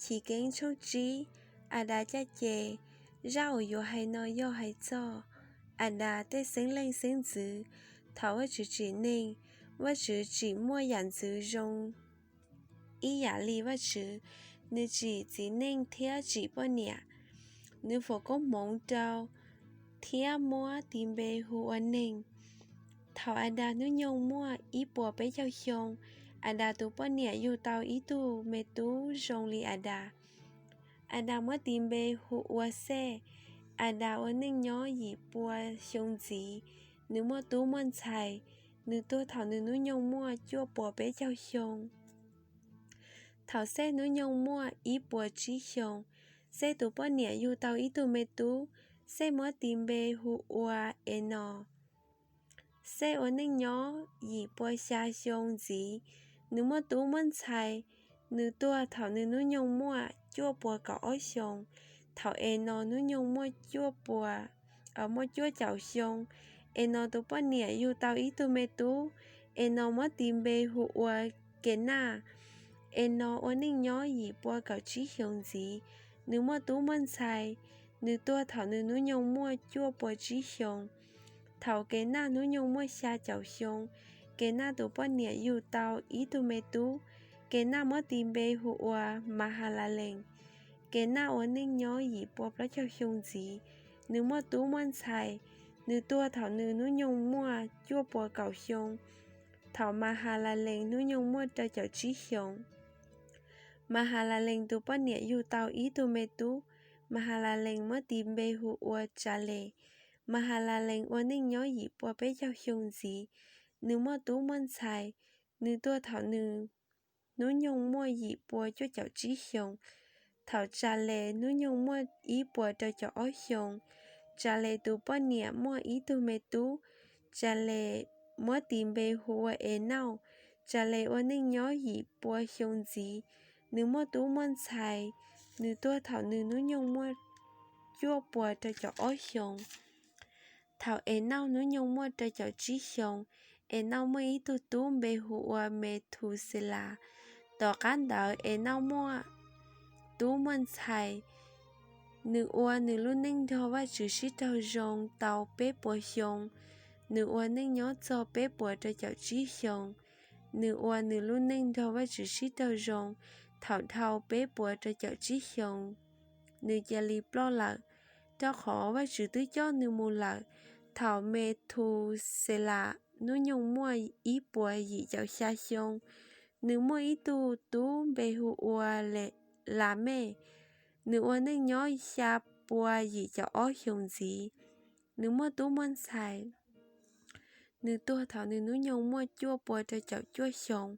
Chiv Keeb tshooj tsib. Adas caj ces. Zaj uas yuav hais no yog hais txog Adas tej xeeb leej xeeb ntxwv. Thaum Vajtswv tsim neeg, Vajtswv tsim muaj yam ntxwv zoo ib yam li Vajtswv. Nws tsim txiv neej thiab tsim poj niam. Nws foom koob hmoov rau thiab muab tis npe hu ua neeg. Thaum Adas hnub nyoog muaj ib puas peb caug xyoo, Adas tus poj niam yug tau ib tug me tub zoo li Adas. Adas muab tis npe hu ua Xej. Adas ua neej nyob yim pua xyoo ntxiv, nws muaj tub muaj ntxhais. Nws tuag thaum nws hnub nyoog muaj cuaj puas peb caug xyoo. Thaum Xej hnub nyoog muaj ib puas tsib xyoos, Xej tus poj niam yug tau ib tug me tub. Xej muab tis npe hu ua Enos. Xej ua neej nyob yim pua xya xyoo ntxiv, nws muaj tub muaj ntxhais. Nws tuag thaum nws hnub nyoog muaj cuaj puas kaum ob xyoos. Thaum Enos hnub nyoog muaj cuaj puas, muaj cuaj caum xyoo, Enos tus poj niam yug tau ib tug me tub. Enos muab tis npe hu ua Kenaj. Enos ua neej nyob yim pua kaum tsib xyoos ntxiv, nws muaj tub muaj ntxhais. Nws tuag thaum nws hnub nyoog muaj cuaj puas tsib xyoos. Thaum Kenaj hnub nyoog muaj xya caum xyoo, Kenaj tus poj niam yug tau ib tug me tub. Kenaj muab tis npe hu ua Mahalalees. Kenaj ua neej nyob yim pua plaub caug xyoo ntxiv, nws muaj tub muaj ntxhais. Nws tuag thaum nws hnub nyoog muaj cuaj puas kaum xyoo. Thaum Mahalalees hnub nyoog muaj rau caum tsib xyoos, Mahalalees tus poj niam yug tau ib tug me tub. Mahalalees muab tis npe hu ua Tsales. Mahalalees ua neej nyob yim pua peb caug xyoo ntxiv, nws muaj tub muaj ntxhais. Nws tuag thaum nws hnub nyoog muaj yim pua cuaj caum tsib xyoos. Thaum Tsales hnub nyoog muaj ib puas rau caum ob xyoos, Tsales tus poj niam muaj ib tug me tub. Tsales muab tis npe hu ua Enauj. Tsales ua neej nyob yim pua xyoo ntxiv, nws muaj tub muaj ntxhais. Nws tuag thaum nws hnub nyoog muaj cuaj puas rau caum ob xyoos. Thaum Enauj hnub nyoog muaj rau caum tsib xyoos, Enauj muaj ib tug tub npe hu ua Methuselas. Tom qab ntawd Enauj muaj tub muaj ntxhais. Nws ua nws lub neej nrog Vajtswv sib raug zoo tau peb puas xyoo. Nws ua neej nyob txog peb puas rau caum tsib xyoos. Nws ua nws lub neej nrog Vajtswv sib raug zoo. Thaum dhau peb puas rau caum tsib xyoos, nws cia li ploj lawm, rau qhov Vajtswv twb coj nws mus lawm. Thaum Methuselas hnub nyoog muaj ib puas yim caum xya xyoo, nws muaj ib tug tub npe hu ua Lamej. Nws ua neej nyob xya puas yim caum ob xyoos ntxiv, nws muaj tub muaj ntxhais. Nws tuag thaum nws hnub nyoog muaj cuaj puas rau caum cuaj xyoos.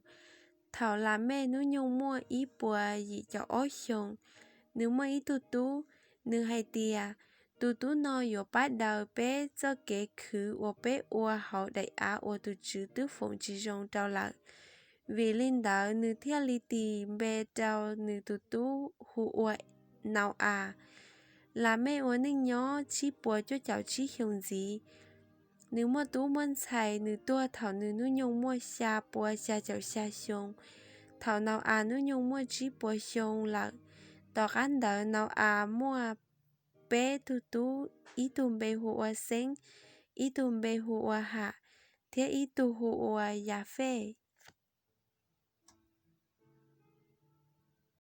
Thaum Lamej hnub nyoog muaj ib puas yim caum ob xyoos, nws muaj ib tug tub. Nws hais tias, tus tub no yuav pab daws peb txoj kev khwv uas peb ua hauv daim av uas tus Tswv twb foom tsis zoo rau lawm. Vim li ntawd nws thiaj li tis npe rau nws tus tub hu ua Nau-as. Lamej ua neej nyob tsib puas cuaj caum tsib xyoos ntxiv, nws muaj tub muaj ntxhais. Nws tuag thaum nws hnub nyoog muaj xya puas xya caum xya xyoo. Thaum Nau-as hnub nyoog muaj tsib puas xyoo lawm, tom qab ntawd Nau-as muaj peb tug tub, ib tug npe hu ua Xeeb, ib tug npe hu ua Ham, thiab ib tug hu ua Yafej.